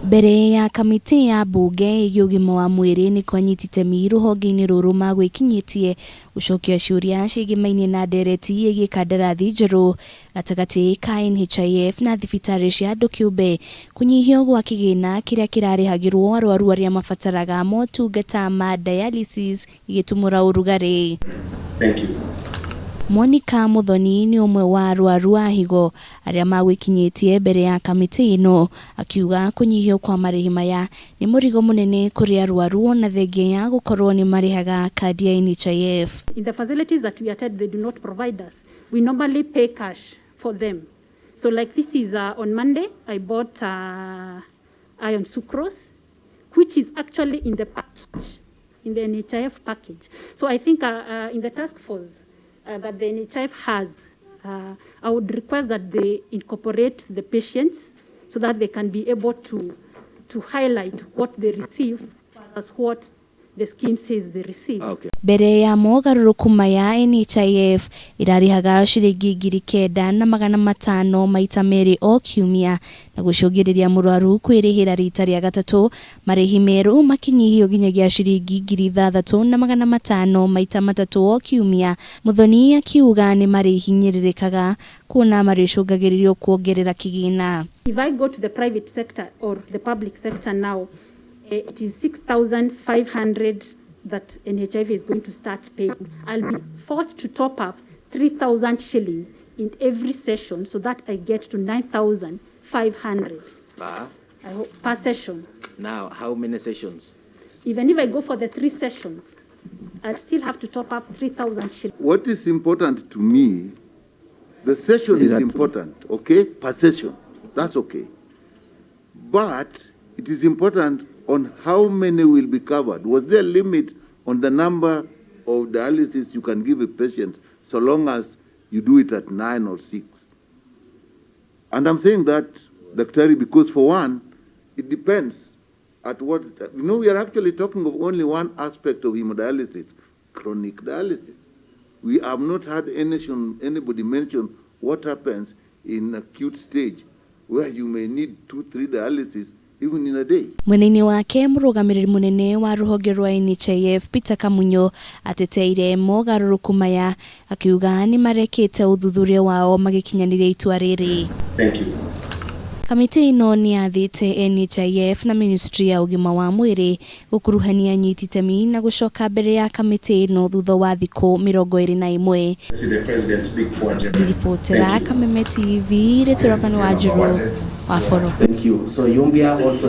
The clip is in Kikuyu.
Mbere ya kamĩtĩ ya mbunge ĩgiĩ ũgima wa mwĩrĩ nĩ kwanyita itemi rũhonge-inĩ rũrũ magwĩkinyĩtie gũcokia ciũria ciĩgĩmainie na ndereti ĩgiĩ kandarathi njerũ gatagatĩ ka NHIF na thibitarĩ cia andũ kĩũmbe, kũnyihio gwa kĩgĩna kĩrĩa kĩrarĩhagĩrwo arwaru arĩa mabataraga motungata ma dialysis igĩtumũra ũrugarĩ. Thank you. Monica Muthoni nĩ ũmwe wa arwaru a higo arĩa magwĩkinyĩtie mbere ya kamĩtĩ ĩno, akiuga kũnyihio kwa marĩhi maya nĩ mũrigo mũnene kũrĩ arwaru ona thengia ya gũkorwo nĩ marĩhaga kandi ya NHIF. In the facilities that we attend, they do not provide us. We normally pay cash for them. So like this is on Monday, I bought iron sucrose, which is actually in the package, in the NHIF package. So I think in the task force that the NHIF has, I would request that they incorporate the patients so that they can be able to highlight what they receive as what the scheme says they receive. Mbere ya mogarũrũku maya, NHIF ĩrarĩhaga ciringi 9,500 maita merĩ o kiumia na gũcũngĩrĩria mũrwaru kwĩrĩhĩra rita rĩa gatatũ, marĩhi merũ makinyihio nginyagia ciringi 6,500 maita matatũ o kiumia. Muthoni akiuga nĩ marĩhinyĩrĩrĩkaga kuona marĩcũngagĩrĩrio kuongerera kĩgĩna. If I go to the private sector or the public sector now, it is 6,500 that NHIF is going to start paying. I'll be forced to top up 3,000 shillings in every session so that I get to 9,500. I hope, per session. Now, how many sessions? Even if I go for the three sessions, I'll still have to top up 3,000 shillings. What is important to me, the session is important, okay? Per session, that's okay. But it is important on how many will be covered. Was there a limit on the number of dialysis you can give a patient so long as you do it at 9 or 6? And I'm saying that, Daktari, because for one, it depends at what, we are actually talking of only one aspect of hemodialysis, chronic dialysis. We have not had anybody mention what happens in acute stage where you may need 2, 3 dialysis even in a day. Mwena-inĩ wake, mũrũgamĩrĩri mũnene wa rũhonge rwa NHIF Peter Kamunyo ateteire mogarũrũku maya, akiuga nĩ marekĩte ũthuthuria wao magĩkinyanĩria itua rĩrĩ. Thank you. Kamĩtĩ ĩno nĩ yathĩte NHIF na Ministry ya ũgima wa mwĩrĩ gũkuruhania anyiti itemi na gũcoka mbere ya kamĩtĩ ĩno thutha wa thikũ 21. See the President speak for agenda. Ngiribotera Thank you. Kameme TV, rĩtũrokano wa Njũrũ wa Boro. Thank you. So Yumbia also